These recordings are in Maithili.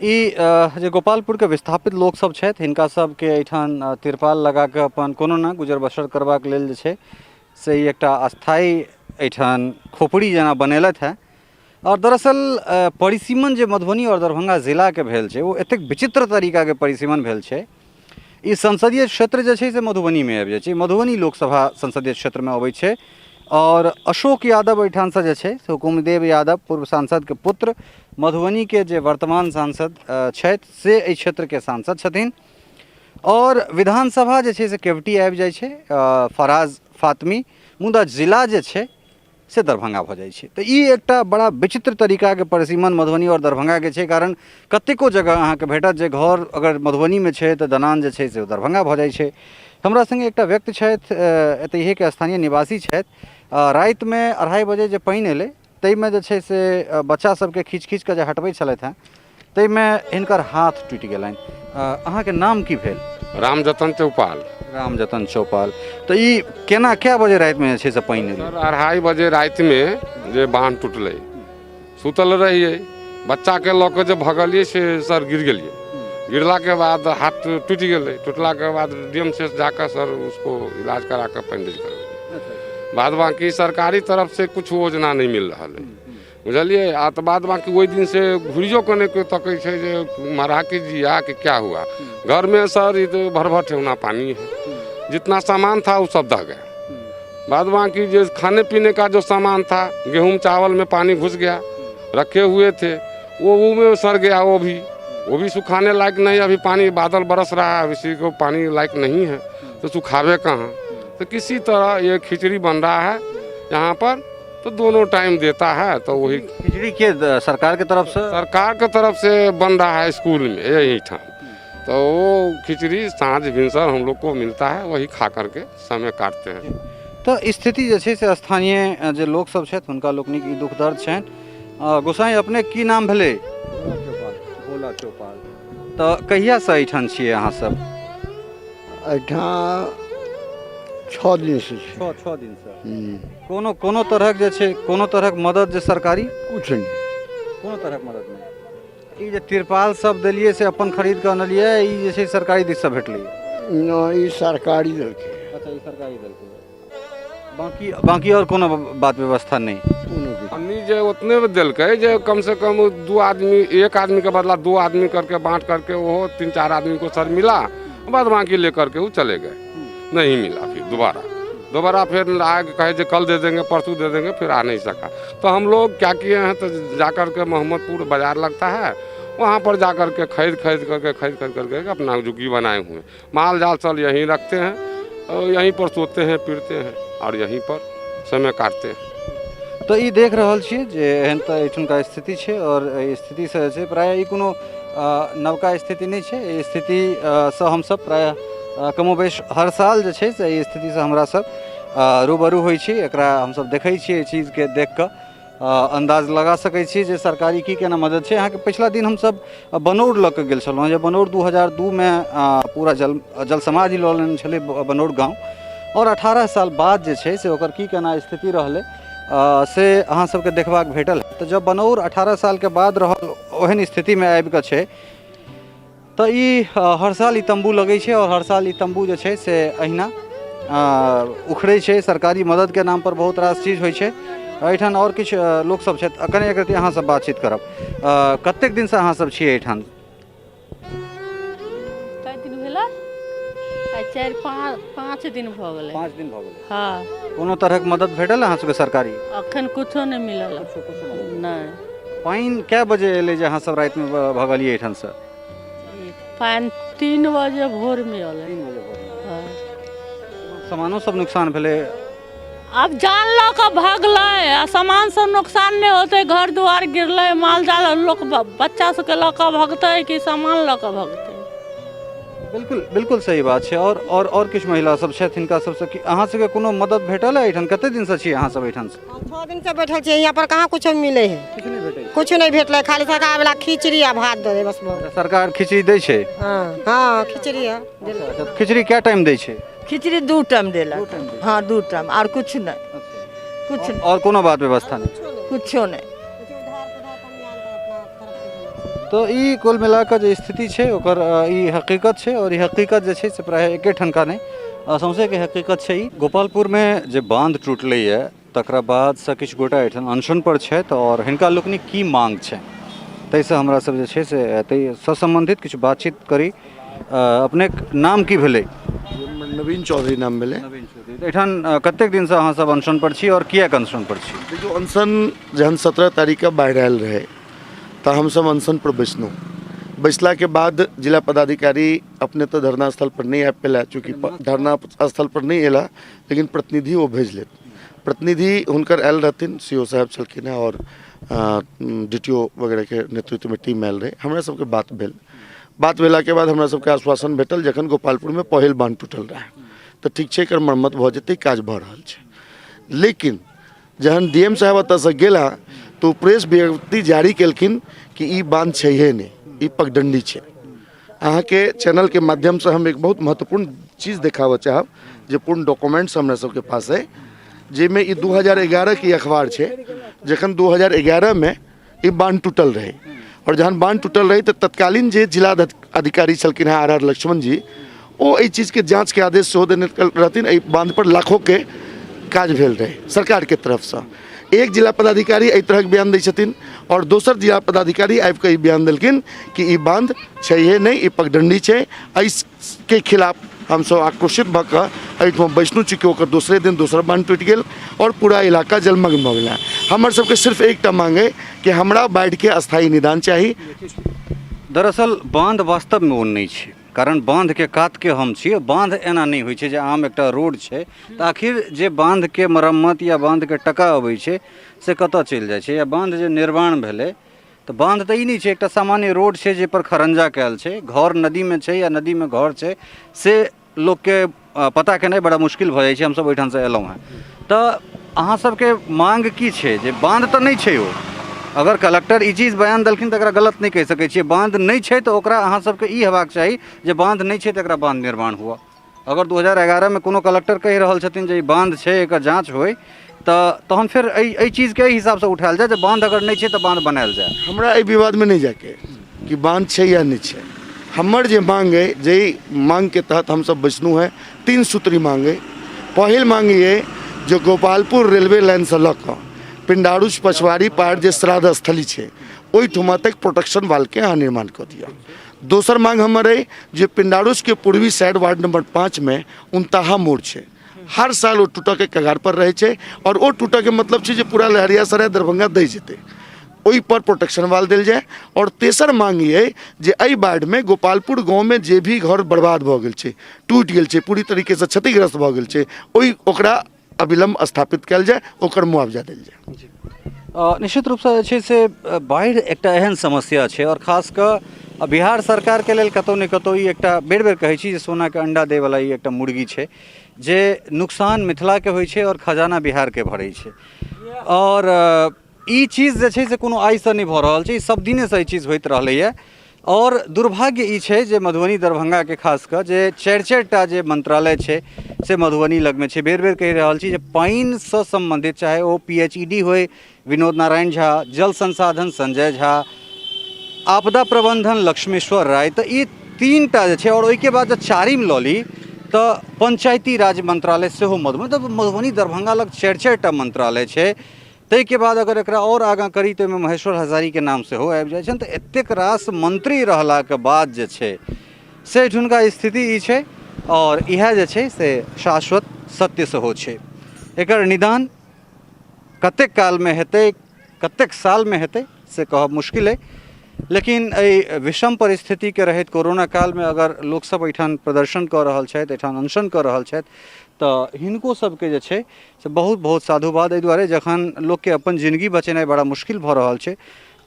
ई जे गोपालपुरके विस्थापित लोकसभ छथि, हिनका सबके एहिठाम तिरपाल लगा कऽ अपन कोनो ने गुजर बसर करबाक लेल जे छै से ई एकटा अस्थायी एहिठाम खोपड़ी जेना बनेलथि हेँ। आओर दरअसल परिसीमन जे मधुबनी आओर दरभंगा जिलाके भेल छै ओ एतेक विचित्र तरीकाके परिसीमन भेल छै। ई संसदीय क्षेत्र जे छै से मधुबनीमे आबि जाइ छै, मधुबनी लोकसभा संसदीय क्षेत्रमे अबै छै। आओर अशोक यादव एहिठामसँ जे छै से हुकुमदेव यादव पूर्व सांसदके पुत्र मधुबनीके जे वर्तमान सांसद छथि से एहि क्षेत्रके सांसद छथिन। आओर विधानसभा जे छै से केवटी आबि जाइ छै फराज फातमी, मुदा जिला जे छै से दरभंगा भऽ जाइ छै। तऽ ई एकटा बड़ा विचित्र तरीकाके परिसीमन मधुबनी आओर दरभंगाके छै, कारण कतेको जगह अहाँके भेटत जे घर अगर मधुबनीमे छै तऽ दलान जे छै से ओ दरभंगा भऽ जाइ छै। हमरा सङ्गे एकटा व्यक्ति छथि, एतहिएके स्थानीय निवासी छथि। रातिमे 2:30 बजे जे पानि एलै ताहिमे जे छै से बच्चा सबके खींच खींच कऽ जे हटबै छलथि हेँ ताहिमे हिनकर हाथ टूटि गेलनि। अहाँके नाम की भेल? रामजतन चौपाल। रामजतन चौपाल। तऽ ई केना कए बजे रातिमे जे छै से पानि एलै? सर 2:30 बजे रातिमे जे बान्ह टूटलै, सुतल रहियै, बच्चाके लऽ कऽ जे भगलियै से सर गिर गेलियै। गिरलाके बाद हाथ टूटि गेलै। टूटलाके बाद डी एम सी एच जाकऽ सर उसको इलाज करा कऽ बैंडेज करबेलियै। बाद बाकी सरकारी तरफ से कुछ योजना नहि मिल रहल है, बुझलियै। आ तऽ बाद बाकी ओहि दिन से घुरियो कऽ नहि कोइ तकै छै जे मरा कि जिया कि क्या हुआ। घर में सर ई तो भर भर ठेहुना पानी है, जितना सामान था वो सब दह गया। बाद बाकी जो खाने पीने का जो सामान था, गेहूँ चावल में पानी घुस गया, रखे हुए थे वो में सड़ गया, वो भी सुखाने लायक नहीं। अभी पानी बादल बरस रहा है, इसी को पानी लायक नहीं है तो सुखावे कहाँ। तो किसी तरह ये खिचड़ी बन रहा है यहाँ पर, तो दोनों टाइम देता है। तो वही खिचड़ी के सरकार के तरफ से? सरकार के तरफ से बन रहा है स्कूल में यही ठाम, तो वो खिचड़ी साँझ भिनसर हम लोग को मिलता है, वही खा करके समय काटते हैं। तऽ स्थिति जे छै से स्थानीय जे लोक सब छथि हुनका लोकनिक ई दुख दर्द छनि। गोसाई अपने की नाम भेलै? भोला चौपाल। तऽ कहियासँ एहिठाम छियै अहाँ सब? एहिठाम 6 दिनसँ छी। 6 दिनसँ। कोनो कोनो तरहक जे छै कोनो तरहक मदद जे सरकारी? किछु नहि। कोनो तरहक मदद नहि। ई जे तिरपाल सब देलियै से अपन खरीद कऽ अनलियै, ई जे छै सरकारी दिससँ भेटलै? नहि, ई सरकारी देलकै। अच्छा, ई सरकारी देलकै। बाकी आओर कोनो बात व्यवस्था नहि? कोनो किछु। हमनी जे उतने देलकै जे कम से कम 2 आदमी, 1 आदमी के बदला 2 आदमी करके बांट करके वो 3-4 आदमी को सर मिला, बाद बाकी लेकर के वो चले गए, नहीं मिला। फिर दोबारा फिर आके कहे जे कल दे देंगे, परसों दे देंगे, फिर आ नहीं सका। तो हम लोग क्या किए हैं तो जा कर के मोहम्मदपुर बाजार लगता है, वहाँ पर जा कर के खरीद खरीद करके खरीद खरीद करके अपना झुग्गी बनाए हुए, माल जाल सब यहीं रखते हैं और यहीं पर सोते हैं पीते हैं और यहीं पर समय काटते हैं। तऽ ई देख रहल छियै जे एहन तऽ एहिठुनका स्थिति छै और एहि स्थितिसँ जे छै प्रायः ई कोनो नवका स्थिति नहि छै। एहि स्थितिसँ हमसब प्रायः कमोबेश हर साल जे छै से एहि स्थितिसँ हमरा सब रूबरू होइ छी। एकरा हमसब देखै छियै, एहि चीजके देख कऽ अन्दाज लगा सकै छी जे सरकारी की केना मदद छै। अहाँके पछिला दिन हमसब बनौर लऽ कऽ गेल छलहुँ जे बनौर 2002 मे पूरा जल समाधि लऽ लेने छलै बनौर गाँव, आओर 18 साल बाद जे छै से ओकर की केना स्थिति रहलै से अहाँ सबके देखबाक भेटल। तऽ जब बनौर 18 सालके बाद रहल ओहन स्थितिमे आबि कऽ छै तऽ ई हर साल ई तम्बू लगै छै आओर हर साल ई तम्बू जे छै से अहिना उखड़ै छै। सरकारी मददके नाम पर बहुत रास चीज होइ छै। एहिठाम आओर किछु लोकसब छथि, कने एक रत्ती अहाँसँ बातचीत करब। कतेक दिनसँ अहाँ सब छियै एहिठाम? कए दिन भेलै? आइ 4-5 दिन भऽ गेलै। 5 दिन भऽ गेलै। हँ। कोनो तरहक मदद भेटल अहाँ सबके सरकारी? अखन कुछो नहि मिलल। नहि। पानि कए बजे एलै जे अहाँ सब रातिमे भगलियै एहिठामसँ? पानि 3 बजे भोरमे एलै। 3 बजे भोरमे। हँ। सामानो सब नुकसान भेलै? आब जान लऽ कऽ भगलै आ सामान सब नुकसान नहि होतै, घर दुआर गिरलै, माल जाल लोक बच्चा सबके लऽ कऽ भगतै कि सामान लऽ कऽ भगतै? बिल्कुल बिल्कुल सही बात छै। और किछु महिला सब छथि, हिनका सबसँ कि अहाँ सबके कोनो मदद भेटल है एहिठाम? कते दिनसँ छी अहाँ सब एहिठाम? हम 6 दिनसँ बैठल छियै यहाँ पर, कहाँ कुछो मिलै है? किछु नहि भेटै? कुछो नहि भेटलै, खाली सरकार वाला खिचड़ी आ भात दऽ दे बस। अच्छा, सरकार खिचड़ी दै छै? हँ हँ, खिचड़ी है। अच्छा, खिचड़ी कए टाइम दै छै? खिचड़ी 2 टाइम देलक। 2 टाइम दै छै। हँ, 2 टाइम, आर कुछ नहि। अच्छा। कुछ नहि। और कोनो बात व्यवस्था नहि? कुछो नहि। तऽ ई कुल मिला कऽ जे स्थिति छै ओकर ई हकीकत छै आओर ई हकीकत जे छै से प्रायः एके ठनका नहि, सौंसेके हकीकत छै। ई गोपालपुरमे जे बांध टूटलैए तकरा बादसँ किछु गोटा एहिठाम अनशन पर छथि आओर हिनका लोकनिक की मांग छनि ताहिसँ हमरा सब जे छै से ताहिसँ सम्बन्धित किछु बातचीत करी। अपनेक नाम की भेलै? नवीन चौधरी नाम भेलै। नवीन चौधरी। एहिठाम कतेक दिनसँ अहाँ सब अनशन पर छी आओर किएक अनशन पर छी? देखियौ, अनशन जहन 17 तारीखके बाढ़ि आयल रहै तऽ हमसब अनशन पर बैसलहुँ। बैसलाके बाद जिला पदाधिकारी अपने तऽ धरना स्थल पर नहि आबि पेला, चूँकि धरना स्थल पर नहि अयला, लेकिन प्रतिनिधि ओ भेजलथि। प्रतिनिधि हुनकर आयल रहथिन, सी ओ साहेब छलखिन हेँ आओर डी टी ओ वगैरहके नेतृत्वमे टीम आयल रहै। हमरा सबके बात भेल। बात भेलाके बाद हमरा सबके आश्वासन भेटल, जखन गोपालपुरमे पहिल बान्ह टूटल रहै तऽ ठीक छै, एकर मरम्मत भऽ जेतै, काज भऽ रहल छै। लेकिन जहन डी एम साहेब एतऽसँ गेला तऽ ओ प्रेस विज्ञप्ति जारी केलखिन कि ई बान्ह छैहे नहि, ई पगडण्डी छै। अहाँके चैनलके माध्यमसँ हम एक बहुत महत्वपूर्ण चीज देखाबऽ चाहब जे पूर्ण डॉक्यूमेंट्स हमरा सबके पास अइ, जाहिमे ई 2011 के अखबार छै, जखन 2011मे ई बान्ह टूटल रहै। आओर जहन बान्ह टूटल रहै तऽ तत्कालीन जे जिला अधिकारी छलखिन हेँ आर आर लक्ष्मण जी, ओ एहि चीजके जाँचके आदेश सेहो देने रहथिन। एहि बान्हपर लाखोके काज भेल रहै सरकारके तरफसँ। एक जिला पदाधिकारी एहि तरहक बयान दै छथिन आओर दोसर जिला पदाधिकारी आबि कऽ ई बयान देलखिन कि ई बान्ध छैहे नहि, ई पगडण्डी छै। एहिके खिलाफ हमसब आक्रोशित भऽ कऽ एहिठाम बैसलहुँ, चूँकि ओकर दोसरे दिन दोसर बान्ह टूटि गेल आओर पूरा इलाका जलमग्न भऽ गेल। हमर सबके सिर्फ एकटा मांग अइ कि हमरा बाढ़िके अस्थायी निदान चाही। दरअसल बांध वास्तवमे ओ नहि छै, कारण बांधके कातके हम छी। बांध एना नहि होइ छै जे आम एकटा रोड छै तऽ आखिर जे बांधके मरम्मत या बांधके टका अबै छै से कतऽ चलि जाइ छै, या बांध जे निर्माण भेलै तऽ बांध तऽ ई नहि छै, एकटा सामान्य रोड छै जाहिपर खरंजा कयल छै। घर नदीमे छै या नदीमे घर छै से लोकके पता केनाइ बड़ा मुश्किल भऽ जाइ छै। हमसब ओहिठामसँ एलहुँ हेँ। तऽ अहाँ सबके माँग की छै? जे बांध तऽ नहि छै ओ, अगर कलेक्टर ई चीज बयान देलखिन तऽ एकरा गलत नहि कहि सकै छियै। बांध नहि छै तऽ ओकरा अहाँ सबके ई हेबाक चाही जे बांध नहि छै तऽ एकरा बांध निर्माण हुअ। अगर 2011मे कोनो कलेक्टर कहि रहल छथिन जे ई बांध छै, एकर जाँच होइ, तऽ तहन फेर एहि एहि चीजके एहि हिसाबसँ उठायल जाय जे बांध अगर नहि छै तऽ बांध बनायल जाय। हमरा एहि विवादमे नहि जाइके कि बांध छै या नहि छै। हमर जे मांग अइ, जाहि मांगके तहत हमसब बैसलहुँ हेँ, 3 सूत्री मांग अइ। पहिल मांग ई अइ जे गोपालपुर रेलवे लाइनसँ लऽ कऽ पिण्डारुच पछवारी पार जे श्राद्ध स्थली छै ओहिठुमा तक प्रोटेक्शन वालके अहाँ निर्माण कऽ दिअ। दोसर मांग हमर अइ जे पिण्डारुचके पूर्वी साइड वार्ड नंबर 5मे उनताहा मोड़ छै, हर साल ओ टूटऽके कगार पर रहै छै आओर ओ टूटऽके मतलब छै जे पूरा लहरियासराय दरभंगा दहि जेतै, ओहिपर प्रोटेक्शन वाल देल जाय। आओर तेसर मांग ई अइ जे एहि बाढ़िमे गोपालपुर गाँवमे जे भी घर बर्बाद भऽ गेल छै, टूटि गेल छै, पूरी तरीकेसँ क्षतिग्रस्त भऽ गेल छै, ओहि ओकरा अविलम्ब स्थापित कयल जाय, ओकर मुआवजा देल जाय। निश्चित रूपसँ जे छै से बाढ़ि एकटा एहन समस्या छै आओर खास कऽ बिहार सरकारके लेल कतहु ने कतहु ई एकटा बेर बेर कहै छी जे सोनाके अंडा दैवला ई एकटा मुर्गी छै, जे नुकसान मिथिलाके होइ छै आओर खजाना बिहारके भरै छै। आओर ई चीज जे छै से कोनो आइसँ नहि भऽ रहल छै, ई सब दिनेसँ ई चीज होइत रहलैए। आओर दुर्भाग्य ई छै जे मधुबनी दरभंगाके खास कऽ जे चारि चारिटा जे मंत्रालय छै से मधुबनी लगमे छै। बेर बेर कहि रहल छी जे पानिसँ सम्बन्धित चाहे O P H E D होइ विनोद नारायण झा, जल संसाधन संजय झा, आपदा प्रबंधन लक्ष्मेश्वर राय, तऽ ई 3टा जे छै। आओर ओहिके बाद जे चारिम लऽ ली तऽ पंचायती राज मंत्रालय सेहो मधुबनी, तऽ मधुबनी दरभंगा लग चारि चारिटा मंत्रालय छै। ताहिके बाद अगर एकरा आओर आगाँ करी तऽ ओहिमे महेश्वर हजारीके नाम सेहो आबि जाइ छनि। तऽ एतेक रास मंत्री रहलाके बाद जे छै से एहिठुनका स्थिति ई छै आओर इएह जे छै से शाश्वत सत्य सेहो छै। एकर निदान कतेक कालमे हेतै, कतेक सालमे हेतै से कहब मुश्किल अइ, लेकिन एहि विषम परिस्थितिके रहैत कोरोना कालमे अगर लोकसब एहिठाम प्रदर्शन कऽ रहल छथि, एहिठाम अनशन कऽ रहल छथि, तऽ हिनको सबके जे छै से बहुत बहुत साधुवाद। एहि दुआरे जखन लोकके अपन जिनगी बचेनाइ बड़ा मुश्किल भऽ रहल छै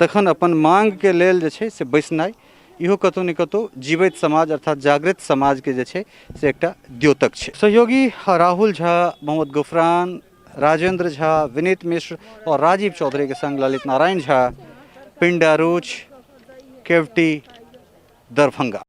तखन अपन माँगके लेल जे छै से बैसनाइ इहो कतहु ने कतहु जीवैत समाज अर्थात जागृत समाजके जे छै से एकटा द्योतक छै। सहयोगी राहुल झा, मोहम्मद गुफरान, राजेंद्र झा, विनीत मिश्र और राजीव चौधरी के संग ललित नारायण झा, पिंडारूच, केवटी, दरभंगा।